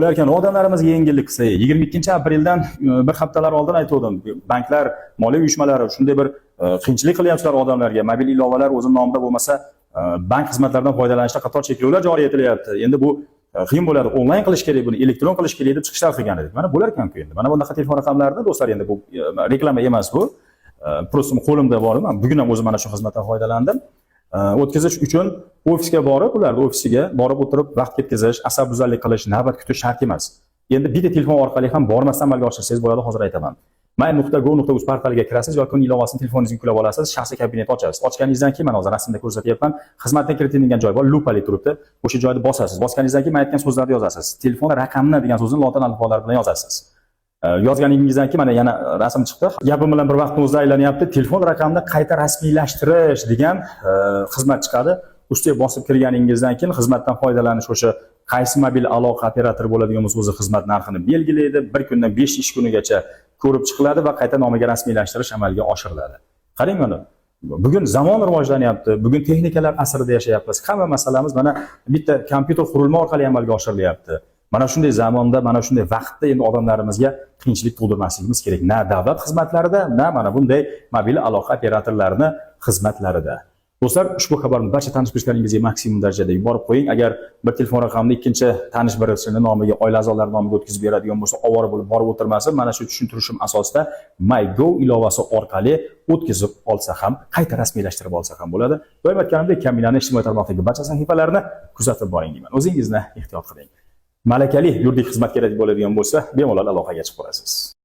Bo'larkan, odamlarimizga yengillik qilsa, 22-apreldan bir haftalar oldin aytgandim, banklar, moliya uyushmalari shunday bir qiyinchilik qilyapsizlar odamlarga. Mobil ilovalar o'zini nomida bo'lmasa, bank xizmatlaridan foydalanishda qator cheklovlar joriy etilyapti. Endi bu qiyin bo'ladi, onlayn qilish kerak buni, elektron qilish kerak deb chiqishlar qilgan edik. Mana bo'lar ekan-ku endi. Mana bunaqa telefon raqamlarini, do'stlar, endi bu reklama emas bu. Просто qo'limda bor, man bugun ham o'zim mana shu xizmatdan foydalandim. O'tkazish uchun ofisga borib, ularni ofisiga borib o'tirib vaqt ketkazish, asabbuzarlik qilish, navbat kutish shart emas. Endi bitta telefon orqali ham bormasdan amalga oshirsangiz bo'ladi, hozir aytaman. my.gov.uz portaliga kirasiz yoki uni ilovasini telefoningizga yuklab olasiz, shaxsiy kabinet ochasiz. Ochganingizdan keyin mana hozir rasmda ko'rsatyapman. Xizmatni kiriting degan joy bor, lupali turibdi. O'sha joyda bosasiz. Bosganingizdan keyin men aytgan so'zlarni yozasiz. Telefon raqamini degan so'zni lotin alifbolari bilan yozasiz. Yozganingizdan keyin mana yana rasm chiqdi. Gapim bilan bir vaqtni o'zida aylanyapti. Telefon raqamini qayta rasmiylashtirish degan xizmat chiqadi. Ustiga bosib kirganingizdan keyin xizmatdan foydalanish o'sha qaysi mobil aloqa operatori bo'ladigan bo'lsa, o'zi xizmat narxini belgilaydi. Bir kundan 5 ish kunigacha ko'rib chiqiladi va qayta nomiga rasmiylashtirish amalga oshiriladi. Qarang mana, bugun zamon rivojlanyapti, bugun texnikalar asrida yashayapmiz. Hamma masalamiz mana bitta kompyuter qurilma orqali amalga oshirilyapti. Mana shunday zamonda, mana shunday vaqtda endi odamlarimizga qiyinchilik tug'dirmasligimiz kerak. Na davlat xizmatlarida, na mana bunday mobil aloqa operatorlarini xizmatlarida. Do'stlar, ushbu xabarni barcha tanish bilishlaringizga maksimum darajada yuborib qo'ying. Agar bir telefon raqamini ikkinchi tanish birisini nomiga, oila a'zolari nomiga o'tkazib beradigan bo'lsa, ovora bo'lib borib o'tirmasin. Mana shu tushuntirishim asosida MyGo ilovasi orqali o'tkazib olsa ham, qayta rasmiylashtirib olsa ham bo'ladi. Doim aytganimdek, Kaminani ijtimoiy tarmoqdagi barcha sahifalarini kuzatib boring deyman. O'zingizni ehtiyot qiling. Malakali yuridik xizmat kerak bo'ladigan bo'lsa, bemalol aloqaga chiqib olasiz.